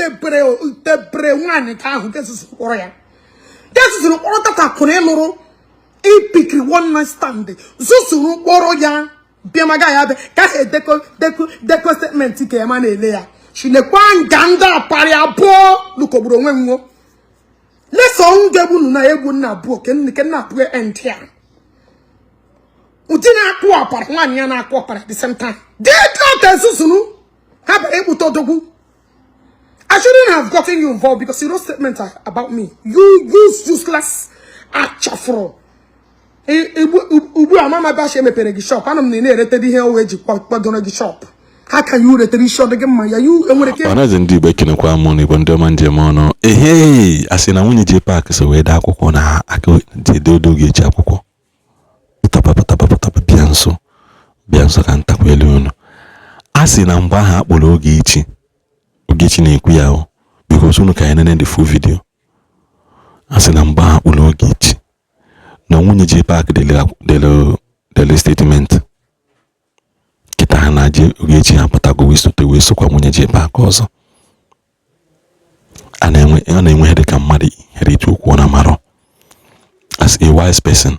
Itebere itebere nwaanyị ka ahụ nke zuzuru kpọrọ ya, nke zuzuru kpọrọ tata kwụrụ ịlụrụ ipikiri one night stand, zuzuru kpọrọ ya bịamaga ya bịa ka ha edekọ dekọ dekọ statement ka ya ma na-ele ya. Chinekwa nga ndị aparị abụọ lụkọgburu onwe nwo leso nga egbu na egbu nna abụọ ke nna abụọ end ya. Ụdị na-akụ ọpara nwaanyị ya na-akụ ọpara at the same time dị ka ezuzuru ha bịara ịkpụta odogwu. I shouldn't have gotten you involved because you wrote statement about me. You use useless achafụrụ. Ugbu a mama bashi emepere gị shop, ana m na ị na-eretere ihe o eji kwadoro gị shop. Ha ka you retere isi ọ dị gị mma ya you enwere ike. Ọhaneze ndị Igbo, ekenekwa m n'Igbo, ndị ọma njem ọnụ. Ehe, a sị na nwunye JPAC so wee dee akwụkwọ na aka ji odo ga-eji akwụkwọ pụtaba pụtaba pụtaba. Bịa nso, bịa nso ka ntakwa elu unu. A sị na mgbe ahụ akpọrọ Ogechi, Ogechi na-ekwu ya o, because unu ka anyị nene the full video. A sị na mgbe ahụ akpọrọ Ogechi na nwunye JPAC dele statement kịta ha na Ogechi ha pụtago wee sote wee sokwa nwunye JPAC ọzọ. A na-enwe ihe dịka mmadụ inherit okwu ọ na-amarọ. As a wise person,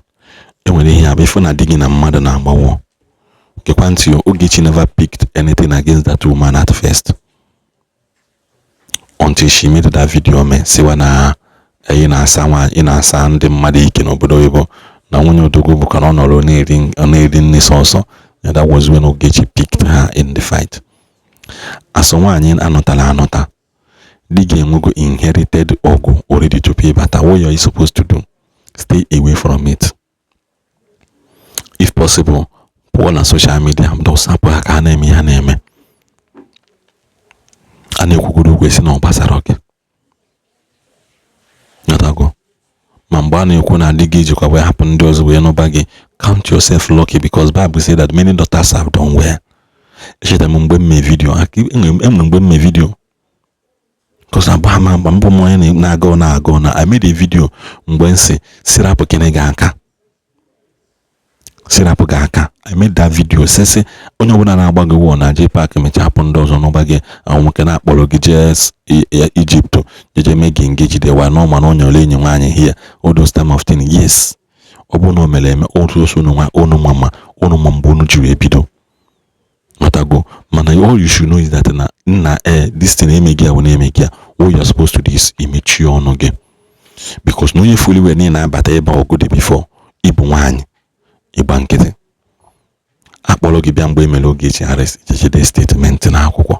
enwere ihe abụ ịfụ na di gị na mmadụ na-agbawo. Gekwa ntị, Ogechi never picked anything against that woman at first until she made that video mee siwa na ị na-asa nwa, ị na-asa ndị mmadụ ike n'obodo oyibo, na nwunye odogwu bụ ka na ọ nọrọ na-eri nri sọsọ. That was when Ogechi picked her in the fight. Asọ nwaanyị anọtala anọta, di ga-enwego inherited ọgụ already tupu ịbata. What you are supposed to do, stay away from it if possible. Pụọ na social media, dọsapụ ha ka ha na-eme ihe ha na-eme. A na-ekwugoro okwu esi na ọ gbasara gị. Nghọtago? Ma mgbe a na-ekwu na di gị jikwa wee hapụ ndị ọzọ wee nụba gị, count yourself lucky, because Bible say that many daughters have done well. Echetara m mgbe m mee video, enwere mgbe m mee video, because agba ama agba mbụ m onye na-agụ na-agụ na I made a video mgbe m si sirapụ kene gị aka, sirapụ gị aka. I made that video sị onye ọbụla na-agba gị wọ na JPAC mechaa hapụ ndị ọzọ n'ụba gị ahụ, nwoke na-akpọrọ gị jee Egypt jeje mee gị engage wa nọ, mana onye ole enyi nwaanyị here, all those time of thing. Yes, ọ bụrụ na o mere eme otu osu unu nwa unu mama unu ma mgbe unu jiri ebido. Nghọtago? Mana all you should know is that na nna eh this thing emeghị ya bụ na-emeghị ya. What you are supposed to do is imechie ọnụ gị, because na onye fuli wee niile na-abata ebe ọgụ dị before ịbụ nwaanyị ịgba nkịtị akpọrọ gị bịa mgbe emere Ogechi arrest, jejide statement na akwụkwọ,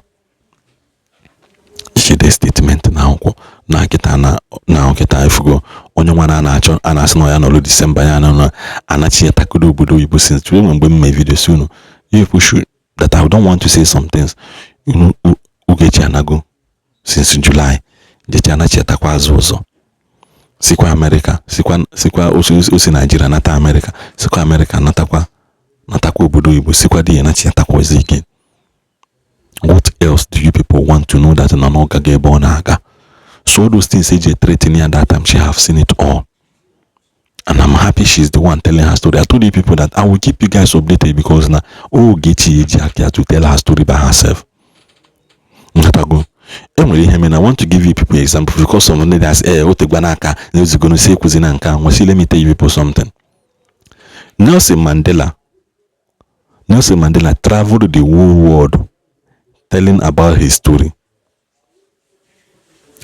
jejide statement na akwụkwọ na nkịta na na nkịta efugo onye nwa na na-achọ a na-asị na ya nọrọ Disemba ya nọ anachi ya takodo obodo oyibo since enwe mgbe m mee video si unu, you people should that I don't want to say some things. You know, Ogechi anago since July, jechi anachi atakwa azụ ụzọ, sikwa Amerịka, sikwa osi Naijiria nata Amerịka, sikwa Amerịka natakwa obodo oyibo, sikwa di ya nachi atakwa ọzọ ike. What else do you people want to know that na ọ gaga ebe ọ na-aga? So all those things eji threaten ya that time, she have seen it all, and I'm happy she's the one telling her story. I told you people that I will keep you guys updated because na Ogechi eji aka to tell her story by herself. Nghọtago? Enwere ihe mere I want to give you people example, because some ndị na-asị ee o tegwa n'aka na ezigoro si ekwuzi na nke a nwesị. Let me tell you people something. Nelson Mandela, Nelson Mandela traveled the whole world telling about his story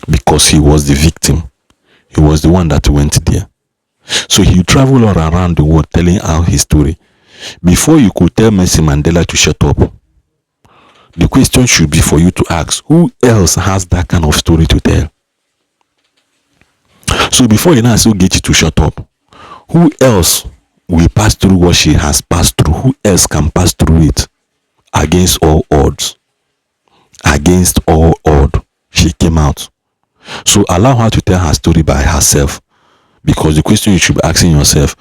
because he was the victim. He was the one that went there. So he traveled all around the world telling out his story. Before you could tell Nelson Mandela to shut up, the question should be for you to ask, who else has that kind of story to tell? So before you now say Ogechi to shut up, who else will pass through what she has passed through? Who else can pass through it against all odds? Against all odds, she came out. So allow her to tell her story by herself. Because the question you should be asking yourself,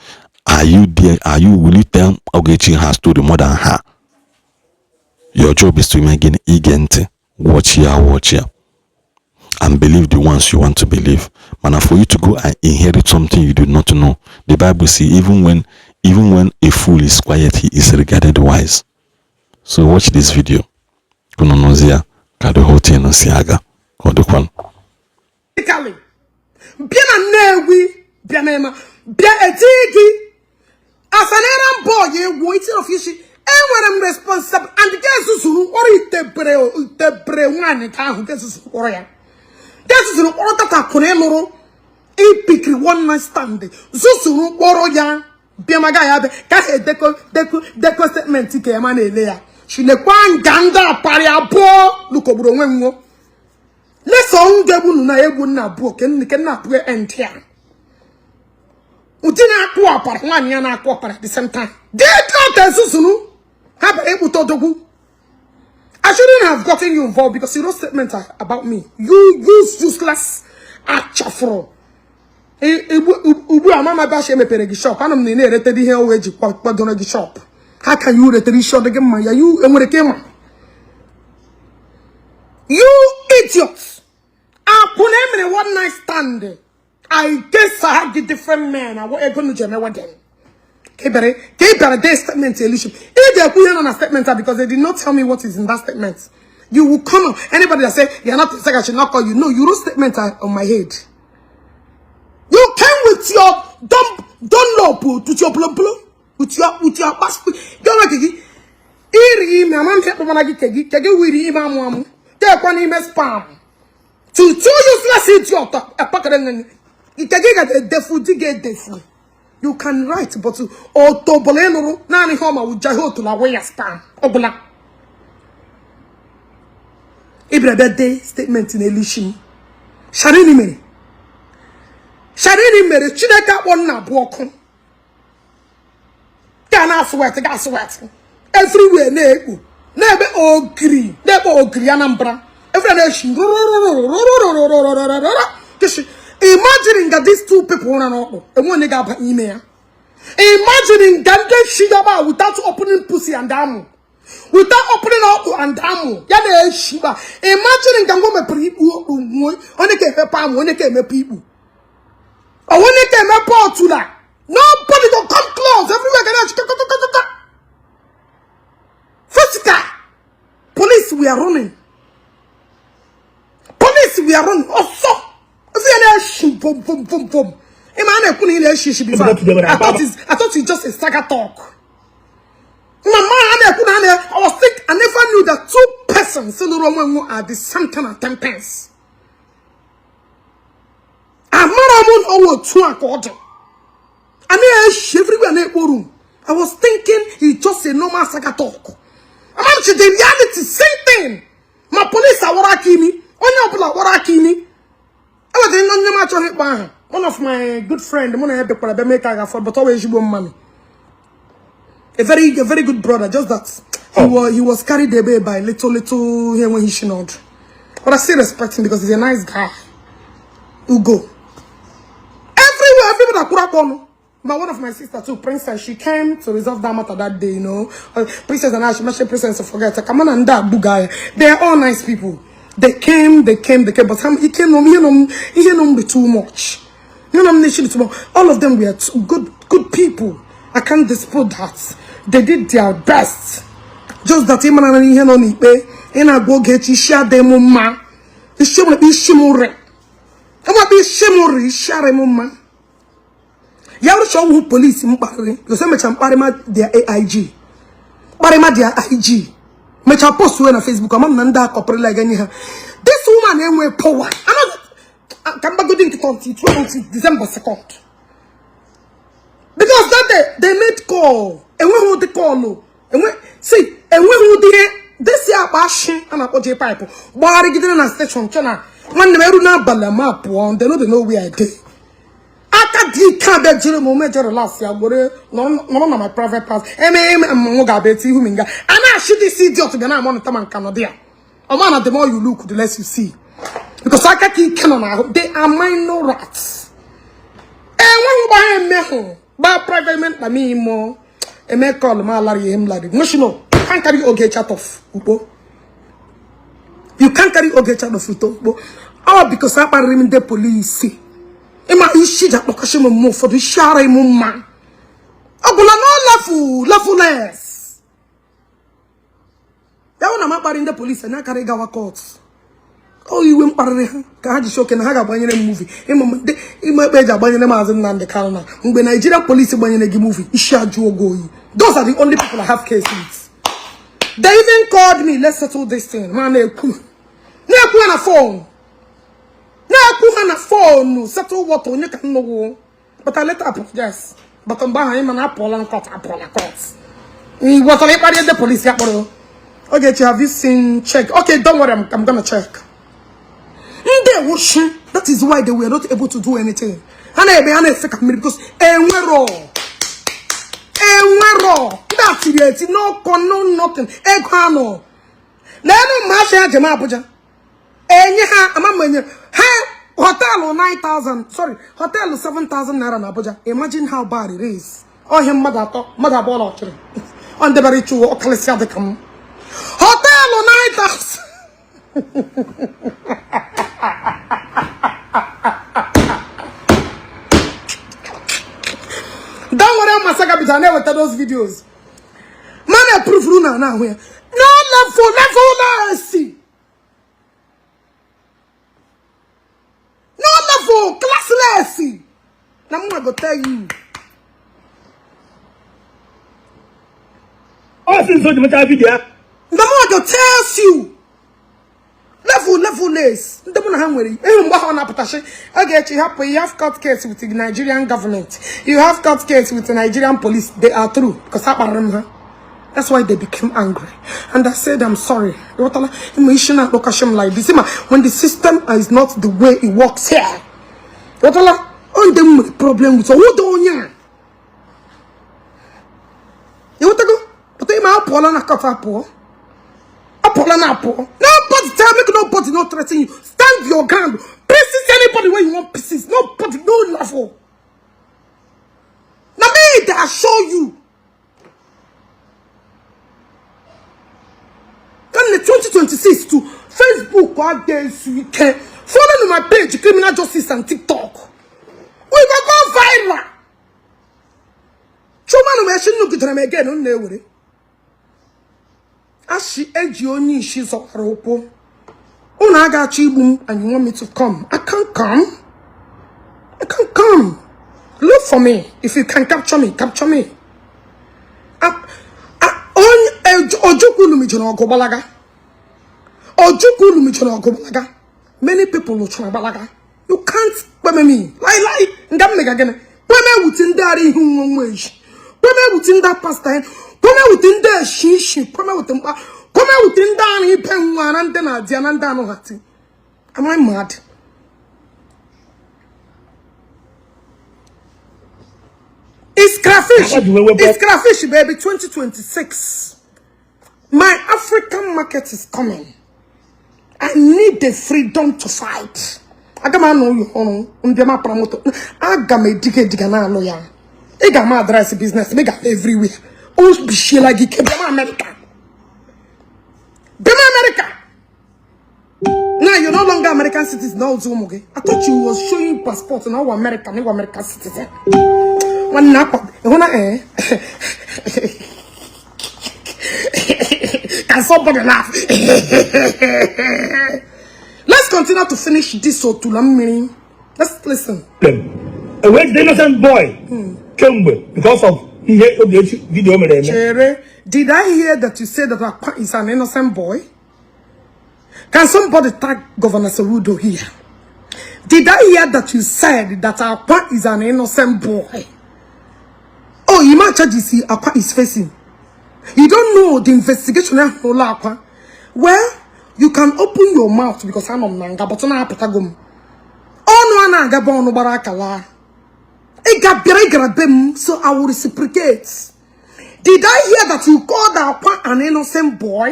are you there? Are you will you tell Ogechi her story more than her? Your job is to make ige ntị, watch ya, watch ya, and believe the ones you want to believe. Mana for you to go and inherit something you do not know, the Bible say even when a fool is quiet, he is regarded wise. So watch this video. Unu nụzie ka the whole thing si aga ka ọ. Gekwanụ. Bịa na Nnewi, bịa na ema, bịa eti gị asanera mbọ ya egwu instead of isi enwere m responsible and nke zuzuru kpọrọ itebere itebere nwaanyị ka ahụ nke zuzuru kpọrọ ya nke zuzuru kpọrọ tata kwụrụ ịlụrụ ipikiri one night stand zuzuru kpọrọ ya bịa maga ya bịa ka ha edeko deko deko statement ka ya ma na-ele ya chinekwa nga ndị aparị abụọ lụkọgburu onwe nwo leso ngegbu unu na egbu nna abụọ ke nna abụọ end ya ụdị na-akụ ọpara nwaanyị ya na-akụ ọpara the same time dị ọta ezuzuru ha bịara ịkpụta odogwu. I shouldn't have gotten you involved because you wrote statement about me. You use useless achafụrụ ugbu a mama bashi emepere gị shop ana m na ị na-eretere ihe o eji kwadoro gị shop ha ka you retere isi ọ dị gị mma ya you enwere ka ịma. You idiot! Akwụna emere one night stand. I guess I had the different men. I want ego nu jeme wedding. Ka ị bịara dee statement Elisha. Ị ga-ekwu ihe nọ na statement because they did not tell me what is in that statement. You will come out. Anybody that say you're not a I should not call you. No, you wrote statement on my head. You came with your dumb Dunlop, with your blum blum, with your passport. Go like iri ime ama m kpọmana gị kegi kegi wiri ime amụ amụ tekwa n'ime spam to two useless idiot akpakara nne nke gị ga-edefu di ga-edefu. You can write, but otobolo ịnụrụ naanị ihe ọma wụja ihe otula wụ ya spam ọbụla ịbịara bịa dee statement n'elu isi m. Sharini mere, Sharini mere. Chineke akpọ nna abụọ ọkụ ga na-asụwetị ga asụwetị everywhere na-ekpo na-ebe ogiri na-ekpo ogiri Anambra everywhere na-eshi rụrụrụrụrụrụrụrụrụrụrụrụ. Imagine nga these two people nọ n'ọkpụ enwe onye ga-aba n'ime ya. Imagine nga ndị shigaba without opening pussy and amụ, without opening ọkpụ and amụ ya na-eshiba. Imagine nga ngwa mepere ikpu okpu nwuo onye ka emepe amụ, onye ka emepe ikpu, onye ka emepe ọtụla. Nobody go come close. Everywhere ga na-echi kọkọkọkọ. Physical police, we are running. Police, we are running. Ọsọ everywhere na-eshi bom bom bom bom. Ịma a na-ekwu na ị na-eshi ishi before, I thought it's just a saga talk. Mama a na-ekwu na a na I was think I never knew that two persons lụrụ onwe nwe are the same thing at 10 pence. Amara m na ọwụ otu a ka ọ dị a na-eshi everywhere na-ekpo room. I was thinking it's just a normal saga talk. Amamchi the reality same thing. Ma police awara aka imi, onye ọbụla awara aka imi. Enwetara ndị onye m achọghị ịkpọ aha, one of my good friend mụ na ya bịakwara bịa mee ka agafọ, but ọ wụ ezigbo mmanụ, a very good brother, just that he was carried away by little little ihe enweghị isi n'ọdụ, but I still respect him because he's a nice guy. Ugo everywhere, everybody akwụrụ aka ọnụ. But one of my sister too, Princess, she came to resolve that matter that day. Princess and I, she mentioned Princess to forget. Come on and that guy. They are all nice people. They came, they came, they came. But some, he came, he came too much. Too much. All of them were too good, good people. I can't dispute that. They did their best. Just that him and ihe nọ n'ikpe, ị na-agwa Ogechi isi adịghị m mma. Isi m isi m rị. Enwekwa isi m rị, isi arị m mma. Ya rụcha ọwụ polisi m kparịrị because emecha mkparịma their AIG, kparịma their IG, mechaa post wee na Facebook. Ama m na ndị a kọpụrụla ga nye ha this woman enwe power ka mgbagodi nkịta until 20 December 2nd, because that day they made call. Enweghị ụdị call enwe see, enweghị ụdị ihe desi akpa ashị a na-akpọ J pipe gbagharịgidere na station che na nwanne m eru n'abalị ma pụọ. They no dey know where I dey. Aka dị ike abịa jiri m ome jere relax ya gbore nọrọ na my private part eme eme mmanwụ ga-abịa eti ihu m nga a na-achị. This idiot bịa na monitor ma nka nọdị ya ọma na the more you look, the less you see, because aka ka ike nọ n'ahụ. They are minor rats. Enweghị mgbe ha emehụ gba private mkpa m ime eme call m alara ihe m larị nweshino. You can't carry Ogechi out of Ukpo. You can't carry Ogechi out of Ukpo. All because akparịrị m ndị polisi. Ịma isi ji akpọkọsị m mma ụfọdụ isi ara m mma ọ gwụla no level leveless ya hụ na m akparị ndị polisi anyị akarị gawa court. Ọ iwe mkparịrị ha ka ha ji shoke na ha ga-agbanyere m movie. Ịma ekpe eji agbanyere Maazị Nnamdi Kanu na mgbe Nigeria police gbanyere gị movie, isi ajụ ogo oyi. Those are the only people I have case with. They even called me, "Let's settle this thing." Ma na-ekwu na-ekwu ha na phone, na-ekwu ha na phone, settle what? Onye ka nnụgwụ? But I later apologize. But mgbe ahụ anyị mana apụọla na court, apụọla court. Ị ghọtara ịkparị ndị polisi akpọrọ Ogechi? Have you seen? Check. Okay, don't worry, I'm gonna check. Ndị ewuchi, that is why they were not able to do anything. Ha na-ebe ha na-efe ka mmiri because enwero enwero ndị a tiri eti, no con, no nothing. Ego anọ n'elu mma afọ ya jem Abuja enye ha ama m enye ha hotel 9000, sorry, hotel 7000 naira na Abuja. Imagine how bad it is. Ọhịa mmadụ atọ, mmadụ abụọ na ọchịrị ọ ndebara ịchụ ọkalịsịa dịka m hotel 9000. Don't worry, Masaka bidoro na-eweta those videos ma na-eprufuru na na ahụ ya no level, level na-esi no level, classless. Na m go tell you. Ọ sị nso ji mechaa video ya. Ndị mụ go tell you, level, level-less. Ndị mụ na ha nwere ịhụ mgbe ha na-apụtachi Ogechi hapụ. You have court case with the Nigerian government, you have court case with the Nigerian police. They are true because ha kparịrị m ha. That's why they became angry. And I said, "I'm sorry." Ịghọtala? Ịma isi na-akpọkashi m like this. Ịma when the system is not the way it works here. Ịghọtala? Ọ ndị m nwere problem with ọwụda onye a. Ịghọtago? Pụta ịma apụọla na court apụọ. Apụọla na apụọ. Nobody tell me, nobody no threaten you. Stand your ground. Pieces anybody where you want pieces. Nobody, no level. Na me dey assure you. Then the 2026 to Facebook against you can follow my page, Criminal Justice, and TikTok. We go go viral. Chuma no me nugidere m again unu na-ewere. Ashi eji onye isi zọkwara ụkwụ. Unu aga-achọ igbu m and you want me to come. I can't come. I can't come. Look for me. If you can capture me, capture me. Onye Ojukwu lumijere ọgụ gbalaga. Ojukwu lumijere ọgụ gbalaga. Many people lụchara gbalaga. You can't kpeme me. Lie lie. Nga m mega gịnị? Kpeme wuti ndị ara ihu nwa nwa eji. Kpeme wuti ndị pasta ya. Kpeme wuti ndị eshi ishi. Kpeme wuti mkpa. Kpeme wuti ndị ara ibe nwa na ndị na-adị na ndị anụ ha ti. Am I mad? It's crayfish. It's crayfish, baby. 2026. My African market is coming. I need the freedom to fight. Aga m anọ ụlọ ọrụ ndị ma moto. Aga m ediga ediga na-alụ ya. Ị ga-ama address business, ị ga everywhere. O bishiela gị ike bịa America. Bịa America. Now you're no longer American citizen. Now ụmụ gị. I thought you was showing passport now American, you American citizen. Nwanne akwa ịhụ na eh. Can somebody laugh? Let's continue to finish this otula mmiri. Let's listen. E wee jide innocent boy kemgbe because of ihe Ogechi video mere eme. Chere, did I hear that you said that Akwa is an innocent boy? Can somebody tag Governor Soludo here? Did I hear that you said that Akwa is an innocent boy? Oh, you might charge you see Akwa is facing. You don't know the investigation. Akwa. Well, you can open your mouth because I'm on nanga, but na apụtago m. Ọnụ a na-agaba ọnụ gbara akala. Ị ga-bịara ị gara be m, so I will reciprocate. Did I hear that you called Akwa an innocent boy?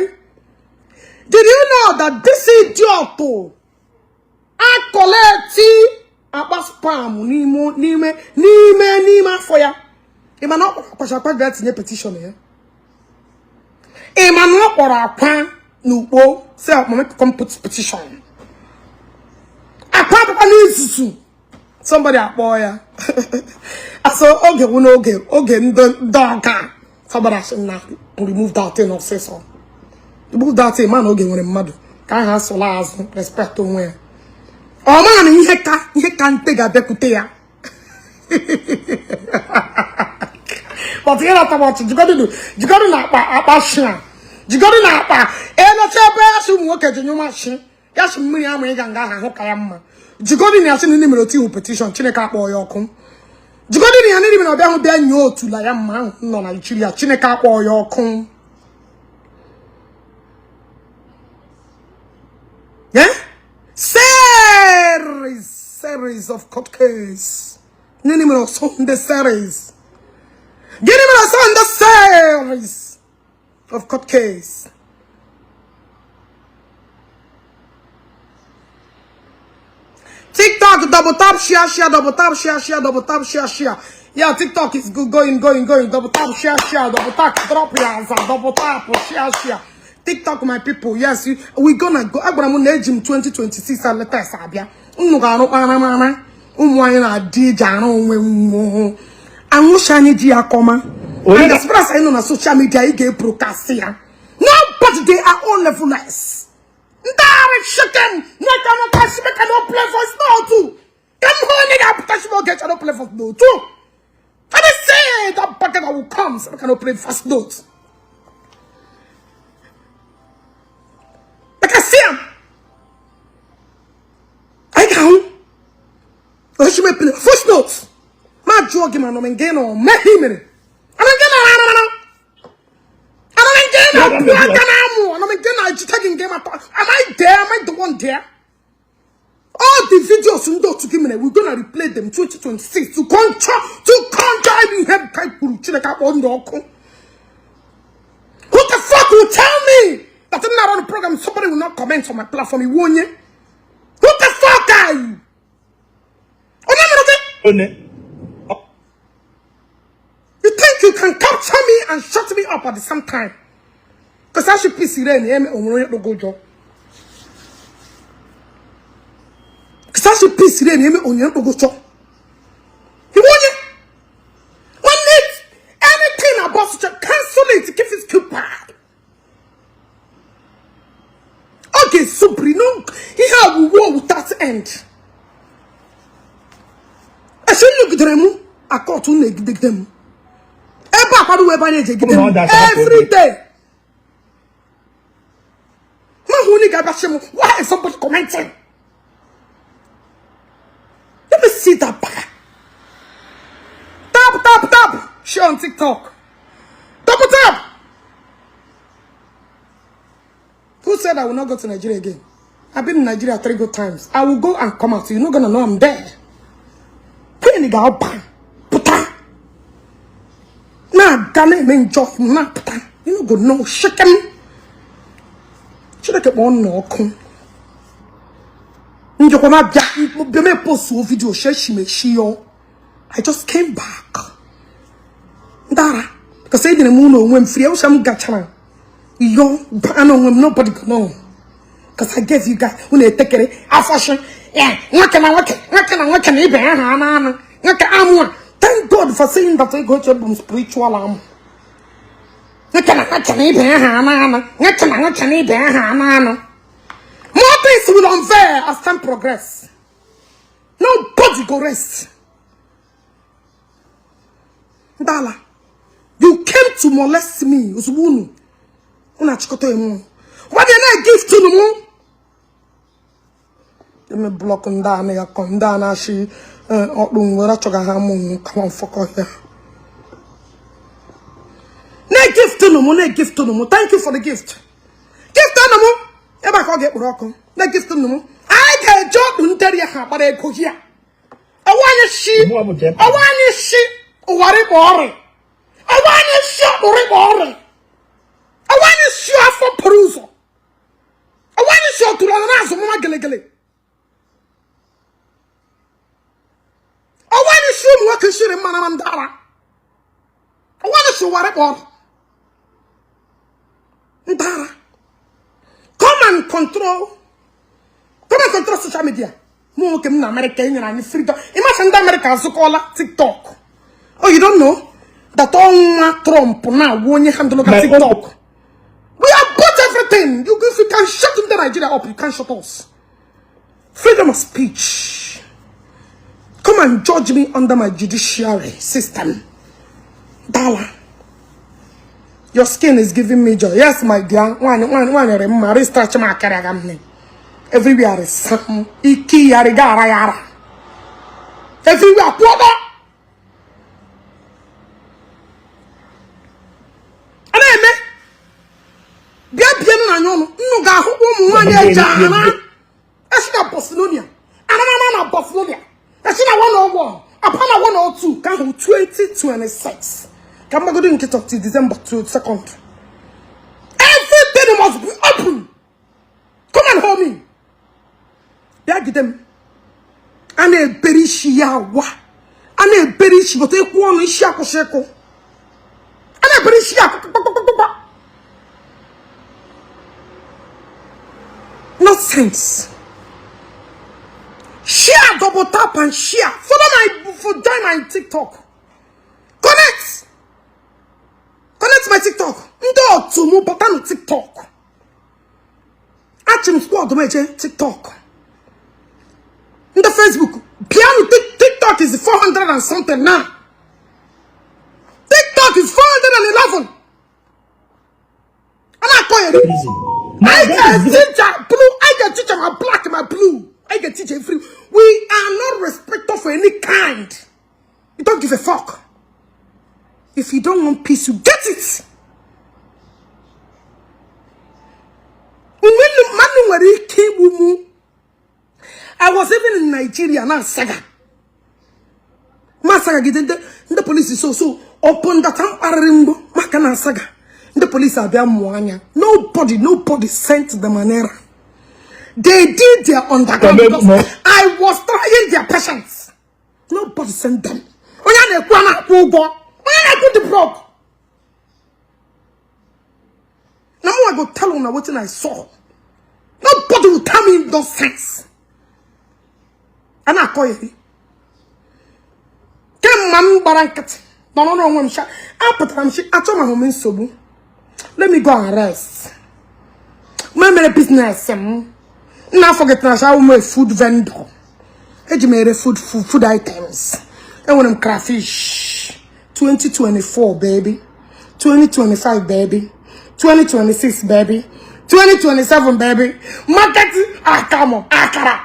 Did you know that this idiot akọleti akpa spam n'ime n'ime n'ime n'ime afọ ya? Ị ma na ọ kpọrọ akwa akwa bịa tinye petition ya? Ị ma na ọ kpọrọ akwa n'ukpo si akpa come put petition? Akwa akwụkwọ n'izuzu. Somebody akpọ ya. Asọ oge wụ n'oge oge ndị ọka. Somebody asị na remove that thing ọsịsọ. Remove that thing, man. Oge nwere mmadụ. Ka aha asụla azụ respect onwe ya. Ọ maghị na ihe ka nte ga-abịakwute ya. But ihe na-atọ m ọchị, jigodu na akpa shi a. Jigodu na akpa emecha ebe ya si ụmụ nwoke ji nyụma shi ya si mmiri ama ịga nga ahụ ka ya mma. Jigodu na ya si na ndị mere otu iwu petition Chineke akpọọ ya ọkụ. Jigodu na ya ndị mere ọbịa hụ bịa nye otu la ya mma ahụ nọ na Naịjirịa Chineke akpọọ ya ọkụ. Yeah? Series of court case. Gịnị mere ọsọ ndị series? Gịnị mere ọsọ ndị series of court case? TikTok, double tap, share, share, double tap, share, share, double tap, share, share. Yeah, TikTok is good, going, going, going. Double tap, share, share, double tap, drop your answer, double tap, share, share. TikTok, my people, yes, we gonna go. Agwara m na eji m 2026 a latest abịa. Unu ga-arụ mara mara. Ụmụ anyị na-adị eji arụ onwe nwụhụ. Anwụcha anyị ji ya kọma. And as far as anyị nọ na social media, ị ga-ebrokasị ya. Nobody, they are all levelers. Ndị ara shaken. Nwoke nwoke Chineke no play voice n'otu. Ka m hụ onye ga-apụta Chineke Ogechi no play voice n'otu. Let me say that bucket that will come, so I cannot play first note. Like I see him. I can. I should play first note. Ma jụọ gị ma nọ m nke nọ mee mere. Ana nke na ana ana nke na pụ aka na amụ. Ana nke na ejite gị nke ma am I there? Am I the one there? All the videos ndị otu gị mere, we're gonna replay them 2026 to conjure ihe ka kwuru Chineke akpọ ndị ọkụ. Who the fuck will tell me that I'm not on the program? Somebody will not comment on my platform. Iwu onye? Who the fuck are you? Onye mere gị? You think you can capture me and shut me up at the same time? Because I should peace ire na eme onwere onye kpọgo ụjọ. Because I should peace ire na eme onye kpọgo ụjọ. Iwu onye? One need anything about such a cancel it, keep it stupid. Okay, supri no ihe a war without end. Esi nnugidere m akọtụ na-egidegide m. Ebe akwado ebe anyị eji egide m every day. Ma hụ onye ga-abịa m, why is somebody commenting? Let me see that back. Tap, tap, tap. Share on TikTok. Double tap. Who said I will not go to Nigeria again? I've been in Nigeria 3 good times. I will go and come out. You're not gonna know I'm there. Queen ga puta. Na gana me enjoy na puta. You no go know shaken. Chineke kpọọ nna ọkụ. Njọkwa ma bịa me post video sheshi yo. I just came back. Ndara. Because I didn't know when free. I was am gachara. Yo, I know nobody can know. Because I gave you guys when they take it, I fashion. Yeah, thank God for saying that I go to spiritual arm. More things will unveil as time progress. Nobody go rest. Ndala, you came to molest me. Usubunu. Una chikoto emu. What did I give to them? Let me block ndana ya kondana she odun choga ha mu come on fuck off here. Na gift no mo, na gift no mo. Thank you for the gift. Gift no mo. Eba ka get broko. Na gift no mo. I can job nteri ha gbara ego here. Awanye shi. Awanye shi. Oware bore. Awanye shi ore bore. Awanye shi afọ peruzo. Awanye shi oturu na azụ mama gelegele. Awanye shi ụmụ nwoke shiri mma na ndara. Awanye shi oware bore. Ndara. Come and control. Come and control social media. Mo nwoke m na America enyere anyị freedom. Imagine ndị America azụkọla TikTok. Oh, you don't know that ọnwa Trump na onye handle ga TikTok. We have bought everything. Everything. You, if you can shut the Nigeria up, you can't shut us. Freedom of speech. Come and judge me under my judiciary system. Dala. Your skin is giving me joy. Yes, my dear. One, one, one, one, stretch my Everywhere is some. Iki yari gara yara. Everywhere. Kwada. Ana-eme. Bịa bịa na anya ọnụ. Nnụ ga-ahụ ụmụ nwaanyị eji ara. Esi na Barcelona. Anamama na Barcelona. Esi na 101. Apa na 102. Ka ahụ 2026. Ka mgbagodo nkịta till December 2nd. Everything must be open. Come and hold me. Bịa gide m. A na-ebere isi ya awa. A na-ebere isi bụta ịkwụ ọnụ isi akwụsị ịkụ. A na-ebere isi ya kpakpakpakpakpa. Nonsense. Share, double tap and share. Follow my, join my TikTok. Connect. Connect my TikTok. Ndị otu mụ bata na TikTok. Achị m squad m eje TikTok. Ndị Facebook, bịanụ. TikTok is 400 and something now. TikTok is 411. A na-akọ ya. I can teach her blue. I can teach her my black, my blue. I can teach her free. We are not respectful for any kind. You don't give a fuck. If you don't want peace, you get it. Mmadụ nwere ike igbu mụ. I was even in Nigeria na saga. Ma saga gide ndị polisi so open that m kparịrị mgbọ maka na saga. Ndị polisi abịa mụọ anya. Nobody sent them an error. They did their underground because I was trying their patience. Nobody sent them. Onye a na-ekwu a na-akwụ ụgwọ. Onye na-ekwu the broke. Na mụ go tell una wetin I saw. Nobody will tell me nonsense. A na-akọ ya. Kemgbe m gbara nkịtị nọrọ n'onwe m sha apụtara m shi achọ m ahụ m nsogbu. Let me go and rest. M mere business m. Nna afọ gị tara sha m food vendor. Eji m ere food items. Enwere m crayfish. 2024 baby. 2025 baby. 2026 baby. 2027 baby. Market akamụ akara.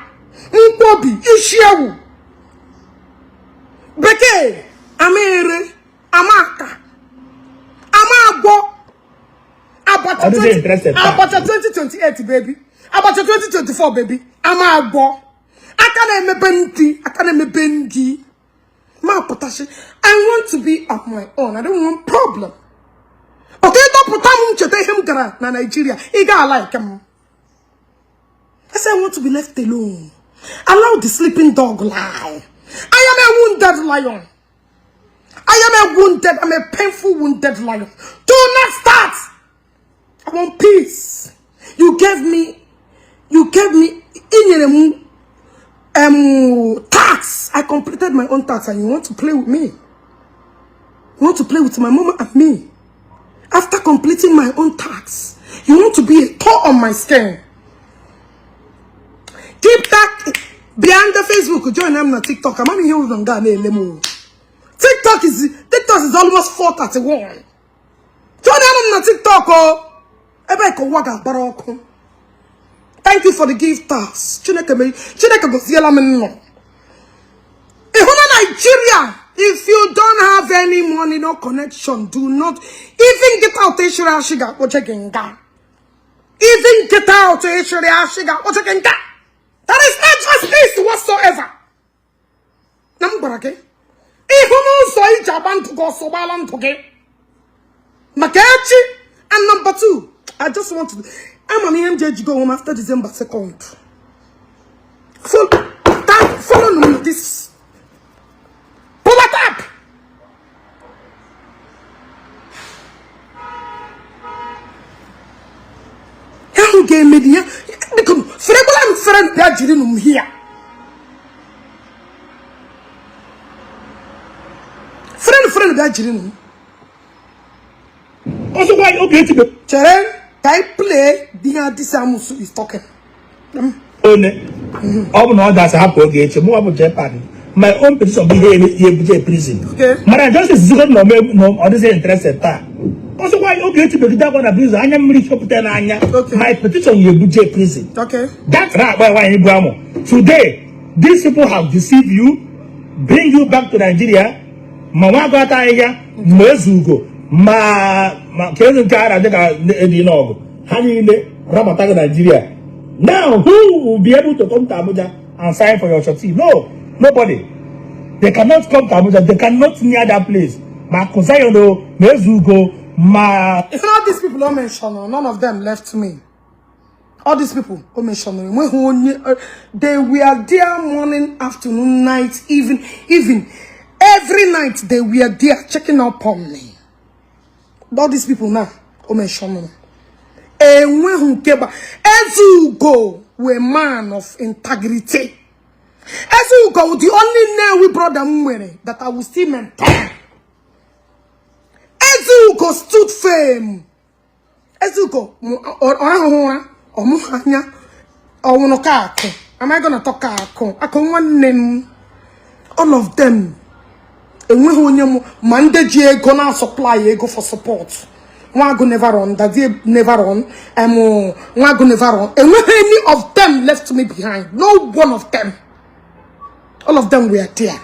Nkwobi isi ewu. Bekee ama ere ama aka ama agwọ. Abacha Abacha 2028 baby. Abacha 2024 baby. Ama agwọ. Aka na-emepe ntị, aka na-emepe ndị. Ma pụtashi, I want to be on my own. I don't want problem. Okay, dọpụta m ncheta ihe m gara na Nigeria. Ị ga-ala ike m. I say I want to be left alone. Allow the sleeping dog lie. I am a wounded lion. I am a wounded, I'm a painful wounded lion. Do not start. I want peace. You gave me tax. I completed my own tax and you want to play with me. You want to play with my mama and me. After completing my own tax, you want to be a toe on my skin. Keep that behind the Facebook. Join them on TikTok. I'm only here with them. TikTok is almost 4:31. Join them on TikTok. Oh, thank you for the gifters. Chineke gosiela m nnọọ. Ịhụ na Nigeria, if you don't have any money, no connection, do not even get out. Even get out. That is not justice whatsoever. Na m gwara gị, ịhụ n'ụzọ iji agba ndụ gị ọsọ gbala ndụ gị. Maka echi. And number two, I just want to. I'm an EMJ go home after December 2nd. Follow me this. Pull that up. How gave me the friend here. Friend, Also, why okay? Chere, Ka I play the this amusu is talking. One ọ bụ na ọ dasị hapụ Ogechi, mụ bụ JPAC, my own petition bụ ihe ihe ebuje prison. Mana justice zigo na ome na ọ dịghị interested taa. Ọsọkwa Ogechi begide akwa na prison, anya mmiri chọpụta n'anya. My petition ya ebuje prison. That na-akpa nwaanyị bụ amụ. Today these people have deceived you, bring you back to Nigeria. Ma nwa agụata ahịhịa, ma Ezeugo, ma ka eze nke ara dịka dị n'ọgụ ha niile rabata gị Nigeria. Now who will be able to come to Abuja and sign for your surety? No, nobody. They cannot come to Abuja. They cannot near that place. Ma Zion, ma Ezeugo, ma If not these people don't mention, none of them left me. All these people who mention, they were there morning, afternoon, night, even every night they were there checking up on me. All these people now who mention, enweghị nke gba Ezeugo were man of integrity. Ezeugo the only Nnewi brother m nwere that I will still maintain. Ezeugo stood firm. Ezeugo ọ ahụhụ ụra, ọmụghị anya, ọnwụrụ ka akụ. Am I gonna talk akụ? Akụ nwanne m. All of them. Enweghị onye m ma ndị ji ego na supply ego for support. Nwaagụ never run, Daddy never run, Nwaagụ never run. Enweghị any of them left me behind. No one of them. All of them were there.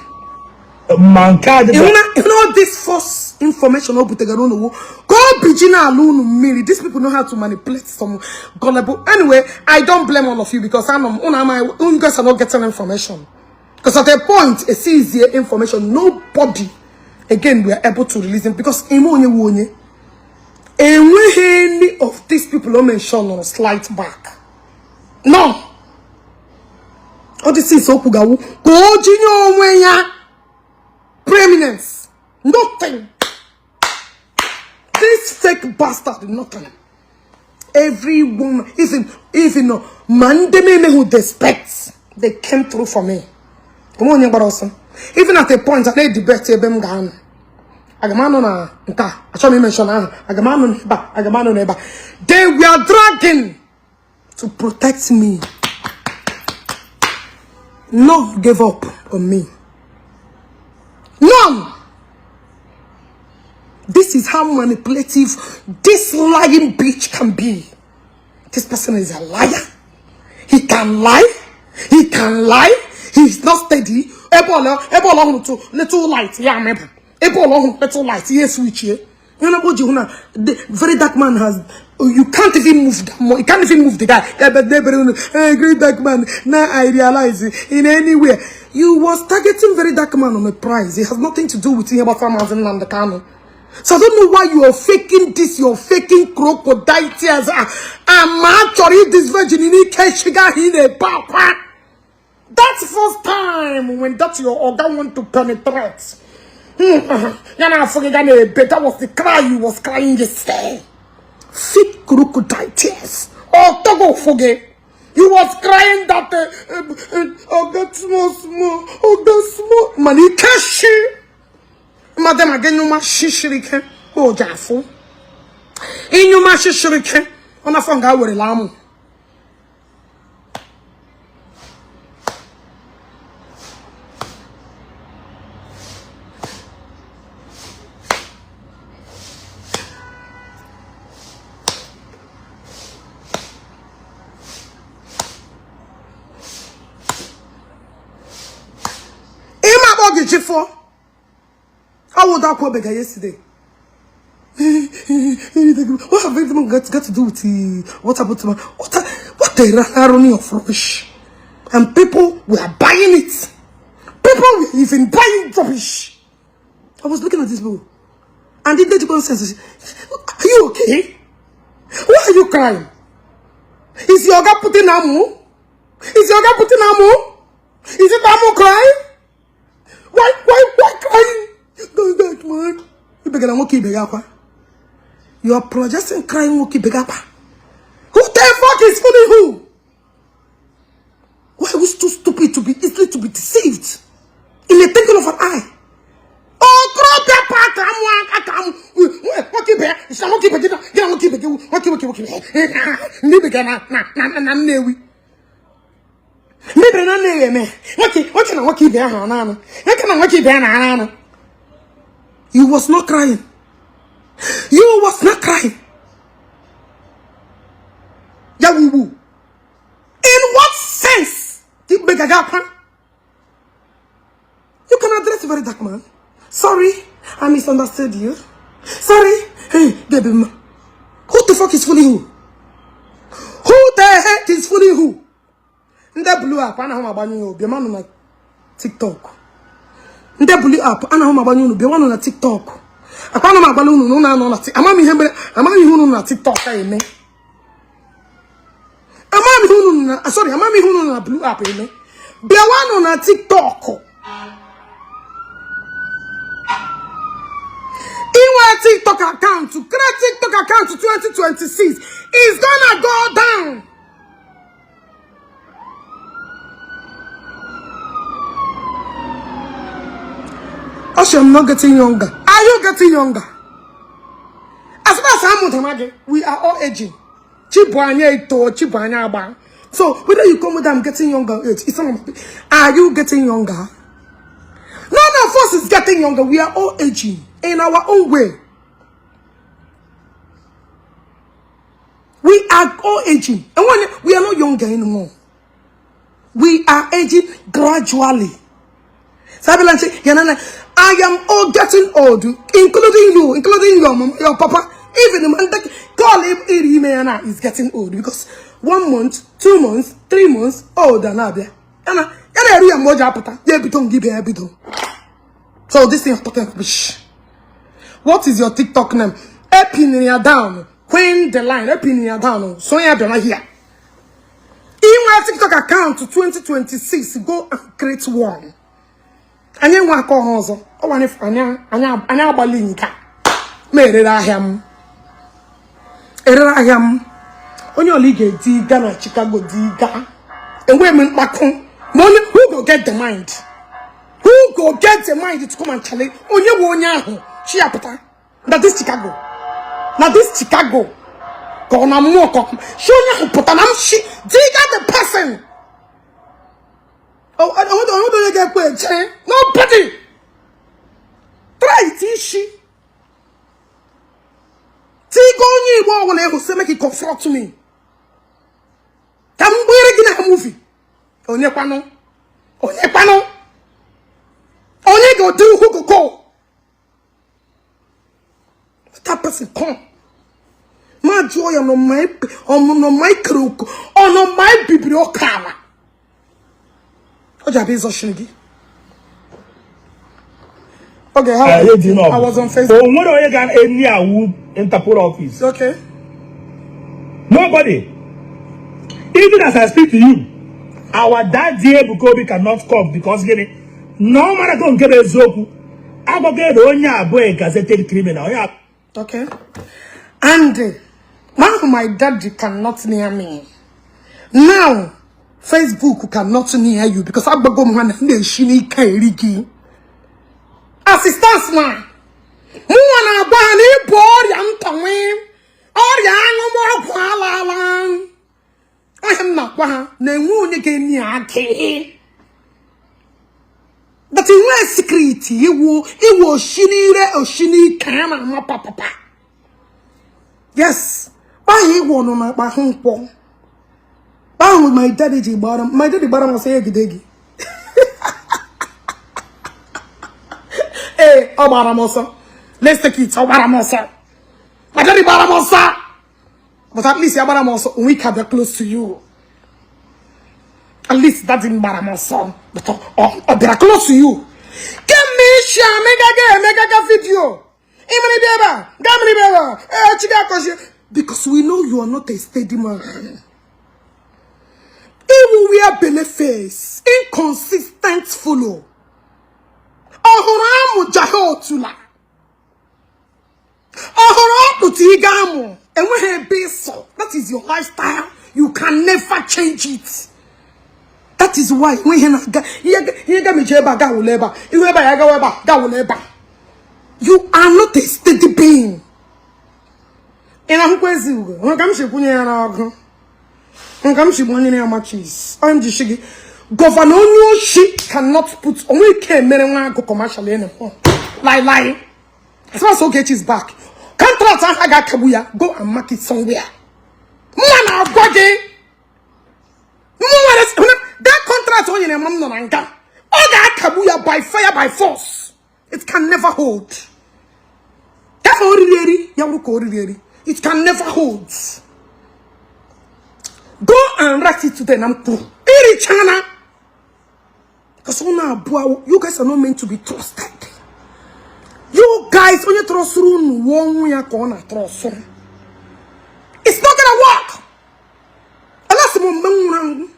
Ma nke a dị You know this false information o butegara unu ka obi ji na-ala unu mmiri. These people know how to manipulate some gullible. Anyway, I don't blame all of you because I know you guys are not getting information. Because at a point, a easier information, nobody again we are able to release them because ime onye wu onye. Enweghị any of these people who mention on a slight back. No. All this is okwu ka o jinye onwe ya preeminence. Nothing. This fake bastard, nothing. Every woman, even man, they who respect, they came through for me. Even at a point, I debate ebe m ga-anọ. Aga m anọ na nke a, achọghị m mention ahụ. Aga m anọ n'ebe a, aga m anọ n'ebe a. They were dragging to protect me. None gave up on me. None. This is how manipulative this lying bitch can be. This person is a liar. He can lie. He can lie. He's not steady. Ebe ọla ọhụrụ to little light. Yeah, maybe. Ebe ọla ọhụrụ little light. Yes, switch here. You know what you know? The very dark man has. You can't even move that more. You can't even move the guy. Hey, great dark man. Now I realize in anywhere you was targeting very dark man on a prize. It has nothing to do with him about farmers in Kanu. So I don't know why you are faking this. You're faking crocodile tears. I'm actually this virgin in a That's first time when that's your organ want to penetrate. That was the cry you was crying yesterday. Fake crocodile tears. Oh, Togo forget. You was crying that oh, that small, small, oh, that small. Money cash. Madam again, no shishirike. Oh, Jafu. In your mashishirike. On a phone, I will allow. I would have called yesterday. What have even got to do with the what about my what the irony of rubbish? And people were buying it. People were even buying rubbish. I was looking at this book, and the lady says, "Are you okay? Why are you crying? Is your girl putting amu? Is your girl putting amu? Is it amu crying? Why crying? Go back, man. You You are projecting crying. Who the fuck is fooling who? Why are we too stupid to be easily to be deceived? In the thinking of an eye. Oh, crop. ibe gị nwoke nwoke nwoke ndị ibe gị na na na Nnewi ndị ibe na Nnewi eme nwoke nwoke na nwoke ibe ahụ na anụ nwoke na nwoke ibe ya na anụ. You was not crying. You was not crying. Ya wugbu. In what sense? Ikpe gaga akwa. You can address very dark man. Sorry, I misunderstood you. Sorry. Hey, baby. Who the fuck is fooling who? Who the heck is fooling who? Ndị blue app anaghị m agbanye ya obi manụ na TikTok. Ndị blue app anaghị m agbanye unu bịa na TikTok. Akwa ana m agbanye unu na unu anọ na ama m ihe mere ama m ihe unu na TikTok a eme. Ama m ihe unu na sorry ama m ihe unu na blue app eme. Bịawanụ na TikTok. Inwe TikTok account, create TikTok account 2026 is gonna go down. Oshe, I'm not getting younger. Are you getting younger? As far as I'm concerned, we are all aging. Chibuanya ito, chibuanya agba. So whether you come with I'm getting younger, it's not. Are you getting younger? None of us is getting younger. We are all aging in our own way. We are all aging. And when we are not younger anymore. We are aging gradually. I am all getting old, including you, including your mom, your papa. Even the man that call him is getting old because 1 month, 2 months, 3 months old and So this thing I'm talking rubbish. What is your TikTok name? Epinia down. Queen the line. Epinia down. So yeah, here. In my TikTok account 2026, go and create one. Anyị nwe aka ọha ọzọ anyị agbalị nka ma erere ahịa m erere ahịa m onye ọla ị ga-edi ga na Chicago di ga enweghị m mkpakụ ma onye who go get the mind, who go get the mind to come and challenge onye nwe onye ahụ chi ya pụta na this Chicago, na this Chicago ka ọ na mmụọ ka chi onye ahụ pụta na m chi diga the person. Oh, I don't know. Nobody. Try it, ishi. Tigo onye Igbo ọbụla ịhụ sị make it confront me. Ka m gbere gị na movie. Onye kwanụ? Onye kwanụ? Onye go do who go go? That person come. Ma jụọ ya no my no my kruk on no my bibiri ọkala. Okay, how I was on Facebook. Oh, any Interpol office. Okay. Nobody. Even as I speak to you, our daddy Ebuka Obi cannot come because no matter go get a zoku. I go get onye boy gazetted criminal. Okay. And now my daddy cannot near me. Now Facebook cannot near you because agbago m ha na na-eshi n'ike eri gị. Assistance na mụnwa na-agba ha na ịbụ ọrịa ntanwe ọrịa aṅụmọgwụ alaala ahịa m na-agwa ha na-enwe onye ga-enye ya gị. But inwe secret iwu iwu oshi n'ire oshi n'ike a na-ama papapa. Yes, ahụ ịgwọ nọ na akpa ahụ nkwọ. Ahụ my daddy ji gbara m, my daddy gbara m ọsọ ya egide gị. Ee, ọ gbara m ọsọ. Let's take it, ọ gbara m ọsọ. My daddy gbara m ọsọ. But at least ya gbara m ọsọ, onwe ike abịa close to you. At least daddy m gbara m ọsọ. But ọ bịara close to you. Kemgbe isi amegaga emegaga video. Ịmere bịa ebe a, gaa mere bịa ebe a, ee, chi ga-akọzie. Because we know you are not a steady man. Iwu wear belle face, inconsistent follow. Ọhụrụ amụ jahe otula. Ọhụrụ ọkpụta ịga amụ. Enweghị ebe ịsọ. That is your lifestyle. You can never change it. That is why enweghị na-aga ihe ga meji ebe a ga wụla ebe a. Ihu ebe a ya gawa ebe a ga wụla ebe a. You are not a steady being. Ị na-ahụkwa Ezeugo hụrụ ka m si kwunye ya n'ọkụ, hụrụ ka m si gbanyere ya matches. Onye m ji shi gị governor onye oshi cannot put onwe ike emere nwa agụ commercial anymore. Lie lie. As far as Ogechi is back, contract ahụ a ga-akagbu ya. Go and mark it somewhere. Mma na-agwa gị, mụ nwere that contract o nyere m nọ na nga, ọ ga-akagbu ya by fire, by force. It can never hold. Ka o riri eri ya wụrụ ka o riri eri, it can never hold. Go and write it today na m kwuru irichana, because unu abụọ, you guys are not meant to be trusted. You guys, onye trustụrụ unu wuo ọnwụ ya ka ọ na-atrust. It's not gonna work unless m mgbe m nwụrụ anwụ.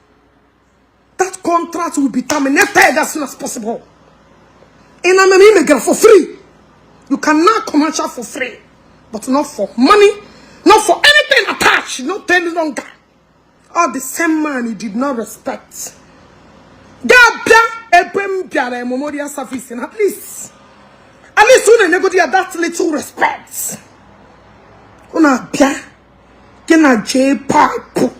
That contract will be terminated as soon as possible. In a imegara for free, you cannot commercial for free, but not for money, not for anything attached, not any longer. All the same man you did not respect ga-abịa ebe m bịara memorial service, and at least unu enyegodi ya that little respect. Unu abịa gị na jee pipe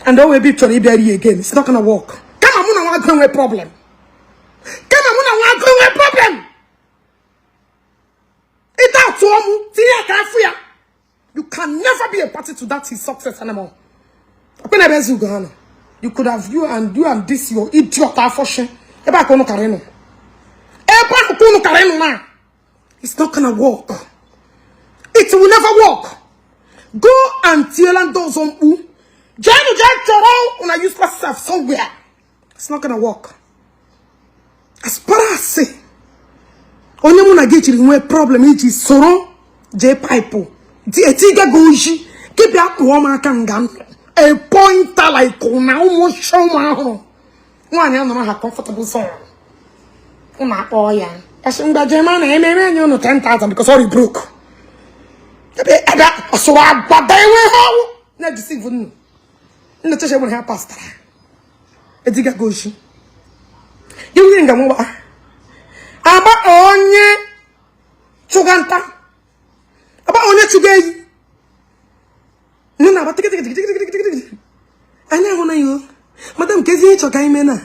and o wee be chọrọ ịbịa rie again. It's not gonna work. Kama mụ na nwa agụ enwe problem, kama mụ na nwa agụ enwe problem, ịta atụọ mụ tinye aka afụ ya. You can never be a party to that his success anymore. Ọkwe na ebe Ezeugo ha nọ, you could have you and this your idiot afọshi ebe a ka unu kara ịnọ, ebe ahụ ka unu kara ịnọ na. It's not gonna work. It will never work. Go and tiela ndị ọzọ mkpu, jeenụ jee chọrọ una useless self somewhere. It's not gonna work. As far as onye mụ na gị jiri nwee problem iji soro jee pipe etiga gị oji gị bịa kpụọ m aka nga m a pointer like na ụmụ ụmụ ahụrụ nwaanyị anọrọ ha comfortable zone. Unu akpọ ya ọsị mgbaje ma na ememe enye unu 10,000 because ọ broke ebe ebe ọsụrụ agbada enwe ha ọwụ na-edeceive nnu nna cheche nwere ha pastara ediga gị oji gị nwunye nga mụgba agba onye chụga nta, agba onye chụga eyi nne na-agba tikitikitikitikitikiti. Anyị ahụ na ya o madam, kezi ihe ịchọ ka anyị mee na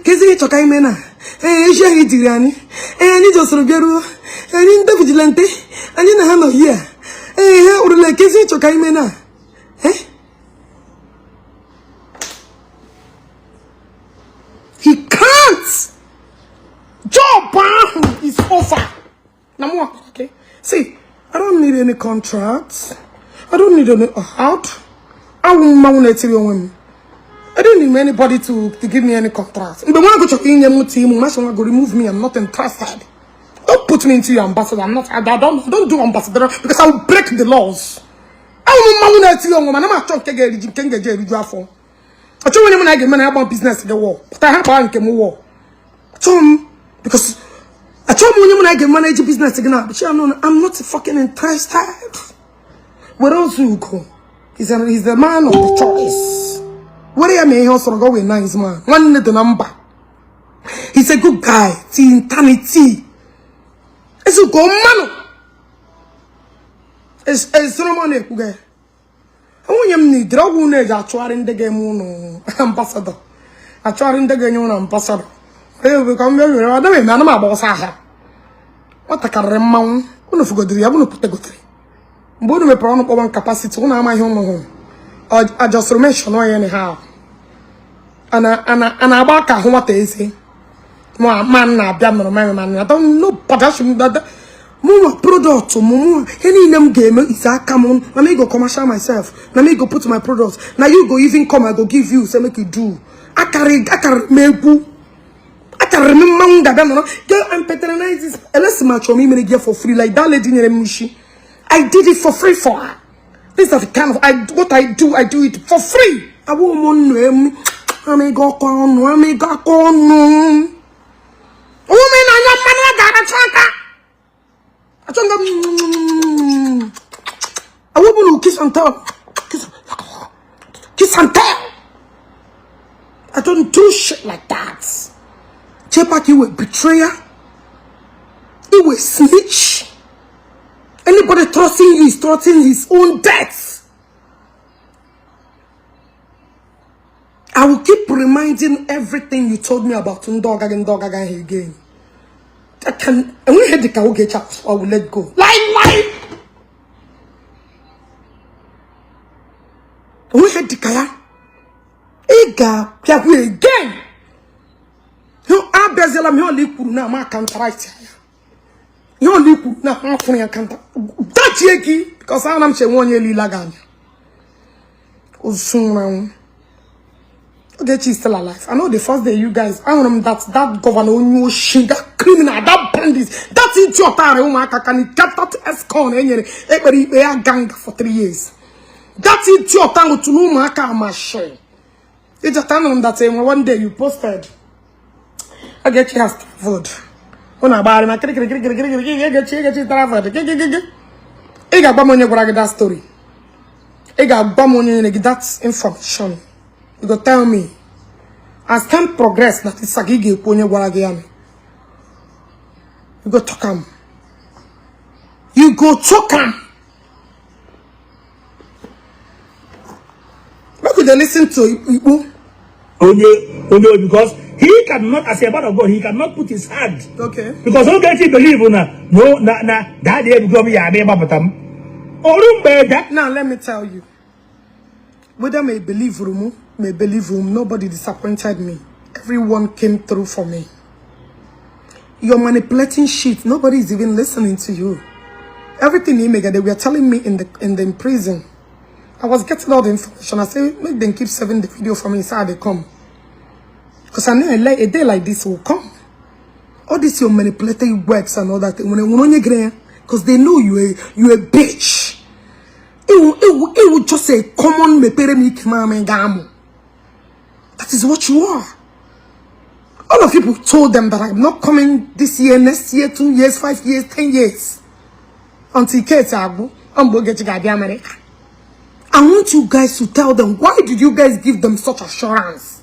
kezi ihe ịchọ ka anyị mee na ee ezi ahụ ijiri anyị, ee anyị jọsoro bịaruo anyị ndị vigilante anyị na ha nọ hia, ee ha urule kezi ihe ịchọ ka anyị mee na. Eh, he can't. Job ahụ is over na mụ. Okay, see, I don't need any contracts. I don't need any out. Awụ mmanwụ na-etiri onwe m. I don't need anybody to give me any contract. Mgbe nwa chọrọ inye m team, masị nwa go remove me. I'm not interested. Don't put me into your ambassador. I'm not, I don't do ambassador because I will break the laws. Awụ mmanwụ na-etiri onwe m, ana m achọ nke ga-eriju nke m ga-eji eriju afọ. Achọghị onye m na ga-eme na ya gba business gị wọ pụta ha gbaa nke m wọ. Achọghị m because achọghị m onye m na ga manage business gị na abụchi anụ. I'm not fucking interested. Were Ozugo. He's the man of the choice. Were ya mee ihe ọ sọrọ gị wee nice man. Nwanne dị na mba. He's a good guy till eternity. Ezeugo mmanụ. Esoro m na-ekwuga ya. Nwunye m n'idiri ọgwụ unu eji achụgharị ndị ga-eme ụnụ ambassador. Achụgharị ndị ga-enye ụnụ ambassador. Onye ka m bịa were ada eme ana m agba ọsọ ahịa. Nwatakịrị mmanwụ unu fugodiri ya bụ pụtagotere. Mgbe unu mepere ọnụ kpọwa capacity unu amaghị unu hụrụ. Ajọsịrị mention onye anyhow. A na-agba aka ahụ nwata eze. Ma na-abịa nọrọ ma ma na don't know but mụ nwa product mụ mụ ihe niile m ga-eme ise aka m na me go commercial myself, na me go put my product, na you go even come, I go give you say make you do. Akarị akarị m egwu akarịrị m mmanwụ ga-abịa nọrọ go and patronize this elesi ma chọrọ m imere gị for free like that lady nyere m isi. I did it for free for her. This is the kind of I what I do, I do it for free. Awụ m nnu emu amịga ọkụ ọnụ amịga aka ọnụ ụmụ na-anya mmanụ a ga-aracha aka achọghị m awụ bụ na kiss and tell, kiss and tell. I don't do shit like that. Chepak, you a betrayer, you a snitch. Anybody trusting you is trusting his own death. I will keep reminding everything you told me about ndị ọga gị, ndị ọga gị again. I can enweghị dịka Ogechi, I will let go. Lie, lie. Enweghị dịka ya. Ị ga-abịakwu again. Abịaziela m ihe ọla i kwuru na ama counteract ya. Ihe ọla i kwuru na ama fụrụ ya counter. Dachie gị because ana m chenwe onye elila gị anya. Ozu nwụrụ anwụ. Ogechi is still alive. I know the first day you guys, ahụrụ m that governor onye oshi, that criminal, that bandit, that idiot arị ụmụaka ka ni that escon enyere ekpere ikpe ya gang for 3 years. That idiot ahụ tụrụ ụmụaka amashi. Ijata anụrụ m that one day you posted. Ogechi has traveled. Ọ na-agbagharị ma kiri kiri kiri kiri kiri kiri Ogechi Ogechi traveled. Ị ga-agba m onye gwara gị that story. Ị ga-agba m onye nyere gị that information. You go tell me. As time progress, that is ị ga-ekwu onye gwara gị ya. You go talk am. You go talk am. Make we dey listen to Ikpu. Onye, because he cannot, as a man of God, he cannot put his hand. Okay. Because Ogechi believe na no na na daddy ebugo m ya abịa ịgbapụta m. Oru mgbe da. Now let me tell you. Whether may believe room, may believe room, nobody disappointed me. Everyone came through for me. You're manipulating shit. Nobody is even listening to you. Everything you make, they were telling me in the prison. I was getting all the information. I said, make them keep saving the video for me inside they come. Because I know a day like this will come. All this your manipulating words and all that. Because they know you a bitch. It will just say common mepere mi kimame gamu. That is what you are. All of people told them that I'm not coming this year, next year, 2 years, 5 years, 10 years. Until Kate Agu, America. I want you guys to tell them, why did you guys give them such assurance?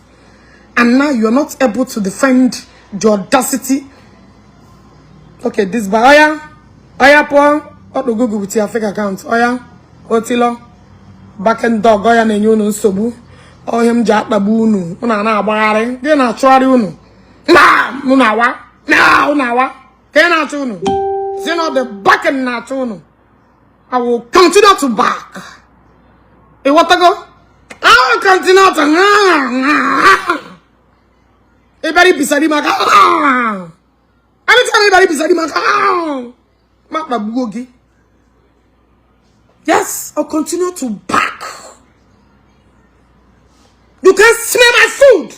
And now you're not able to defend the audacity. Okay, this by Oya. Oya po. What do Google with your fake account? Oya. Otilo. Back and dog. Oya na enye unu nsogbu. Ohe m ji akpagbu unu. Unu na-agbagharị. Gị na-achụgharị unu. Na unu awa. Na unu awa. Ka na-achụ unu. See not the back and na-achụ unu. I will continue to back. You want to go? I will continue to. Everybody beside him. Anytime anybody beside him. Yes, I'll continue to back. You can smell my food.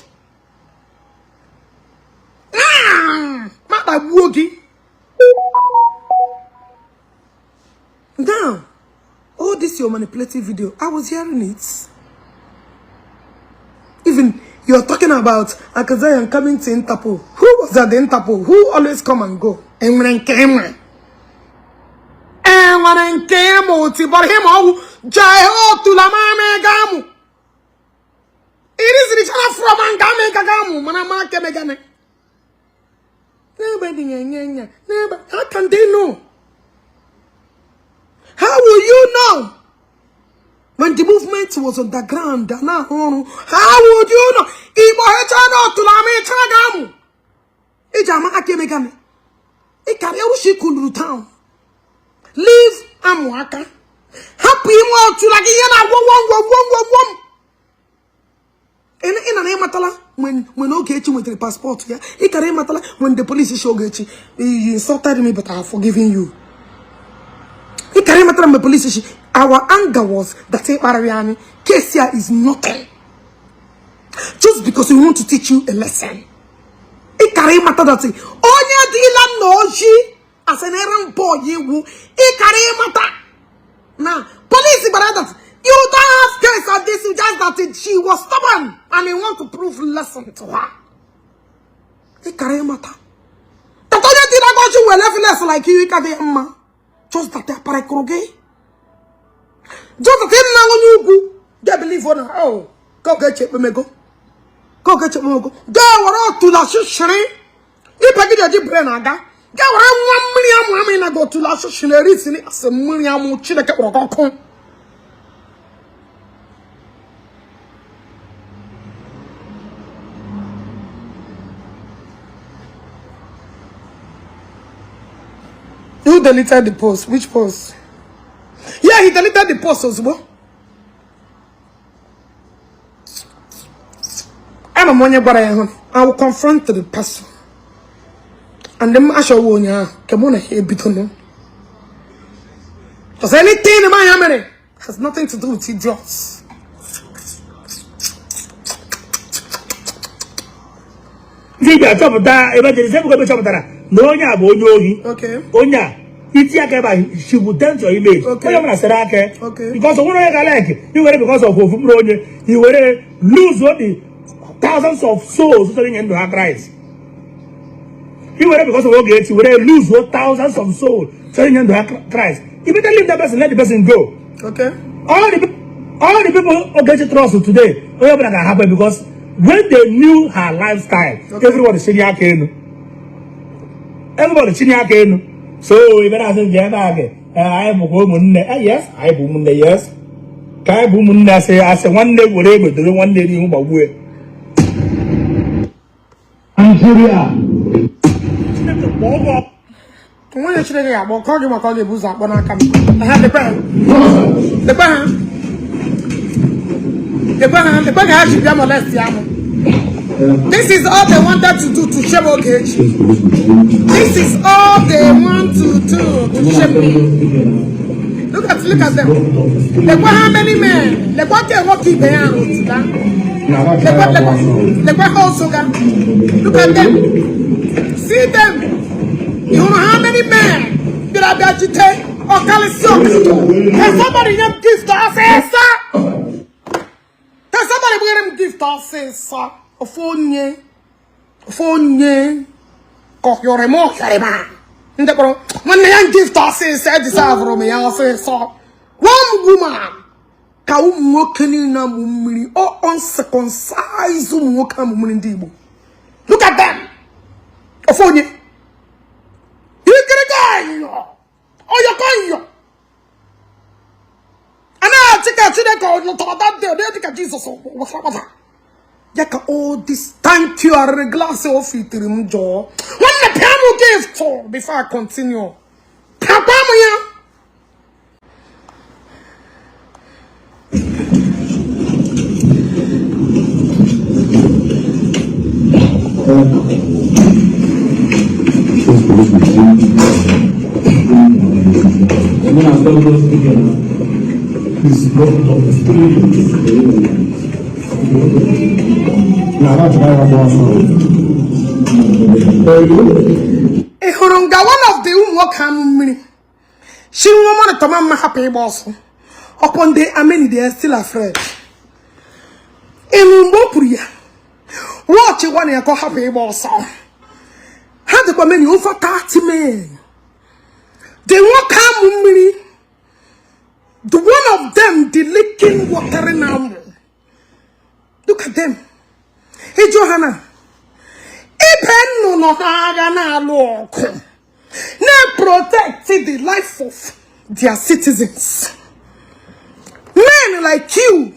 Now, all this your manipulative video, I was hearing it. Even you're talking about Akazayan coming to Interpol. Who was at the Interpol? Who always come and go? How can they know? How will you know? When the movement was on the ground, how would you know? Leave Amuaka. Happy when Ogechi went to the passport, yeah, when the police issue Ogechi, you insulted me, but I have forgiven you. The police issue. Our anger was that case here is nothing. Just because we want to teach you a lesson. It carry matter that onye dila noji as an errand boy you it carry matter. Now police but that you don't have case of this, just that she was stubborn and they want to prove lesson to her. It carry matter. That onye dila goji were left like you carry ma. Just that they are kroge. Just that they na onye ugwu. They believe on her. Oh, go get check me go. Go get check me go. They were all to la shishiri. Ipe gidi oji brain aga. Ga were nwa mmiri amụ amụ na gotulu asụsụ na erisi asị mmiri amụ Chineke kpọrọ gị ọkụ. Who deleted the post? Which post? Yeah, he deleted the post ozugbo. Ama m onye gwara ya hụ. I will confront the person. And then achọwa onye ahụ ka mụ na ya ebido nụ. Because anything m anya mere has nothing to do with idiots. Ndị bịa chọpụta evangelist Ebuka Obi chọpụtara na onye a bụ onye ohi. Onye a iti aka ebe a, she will dent your image. Onye ọbụla sere aka because o nwere onye ga-like iwere because of ofu mkpụrụ onye i were lose all the thousands of souls chọrọ inye ndụ ha Christ. I were because of Ogechi were lose thousands of souls chọrọ inye ndụ ha Christ. You better leave that person, let the person go. Okay. All the people Ogechi trust today, onye ọbụla ga-ahapụ because when they knew her lifestyle, everybody chinye aka elu. Everybody chinye aka elu. So ị bịara asị jee ebe a gị, anyị bụkwa ụmụnne. Yes, anyị bụ ụmụnne, yes. Ka anyị bụ ụmụnne asị asị nwanne were egbe doro nwanne n'ihu gbagbue. Nigeria. Chineke kpọọ gị ọkụ. Onye Chineke ga-akpọ ka ọ gị maka ọ ga-ebu ụzọ akpọ n'aka m. Ha lekwa ha. Lekwa ha. Lekwa ha. Lekwa ka ha ji bịa molest ya mụ. This is all they wanted to do to shame Ogechi. This is all they want to do to shame me. Look at them. Lekwa how many men. Lekwa ke nwoke ibe ya rụtụla. Lekwa lekwa lekwa ha osoga. Look at them. See them. You know how many men bịara bịa jite ọkalịsị ọkụkọ. Can somebody nye m gift ọsịsọ? Can somebody bugere m gift ọsịsọ? Ofu onye ofu onye ka ọhịọrịma ọhịọrịma ndị kpọrọ nwanne ya gift ọsịsọ edeserverụ m ya ọsịsọ. One woman ka ụmụ nwoke niile amụ mmiri ọ uncircumcised ụmụ nwoke amụ mmiri ndị Igbo. Look at them. Ofu onye ikirika anyọ ọyọkọ nyọ a na-achị ka Chineke ọ lụtara that day ọ dị ka Jizọs wụsara gbata ya ka all this thank you arịrị glass o fitiri m jọọ nwanne pịa m gift before I continue pịakwa m ya. Ị hụrụ nga one of the ụmụ nwoke amụ mmiri shi nwa monitor ma mma hapụ ịgba ọsọ upon the ameni they are still afraid. Ịnụ mgbe o kwuru ya watch gwana ya ka ọ hapụ ịgba ọsọ ha dịkwa many over 30 men the nwoke amụ mmiri the one of them the leaking water amụ. Look at them. Ịjụ ha na ibe nnụnụ ha agha na-alụ ọgụ na-protect the life of their citizens. Men like you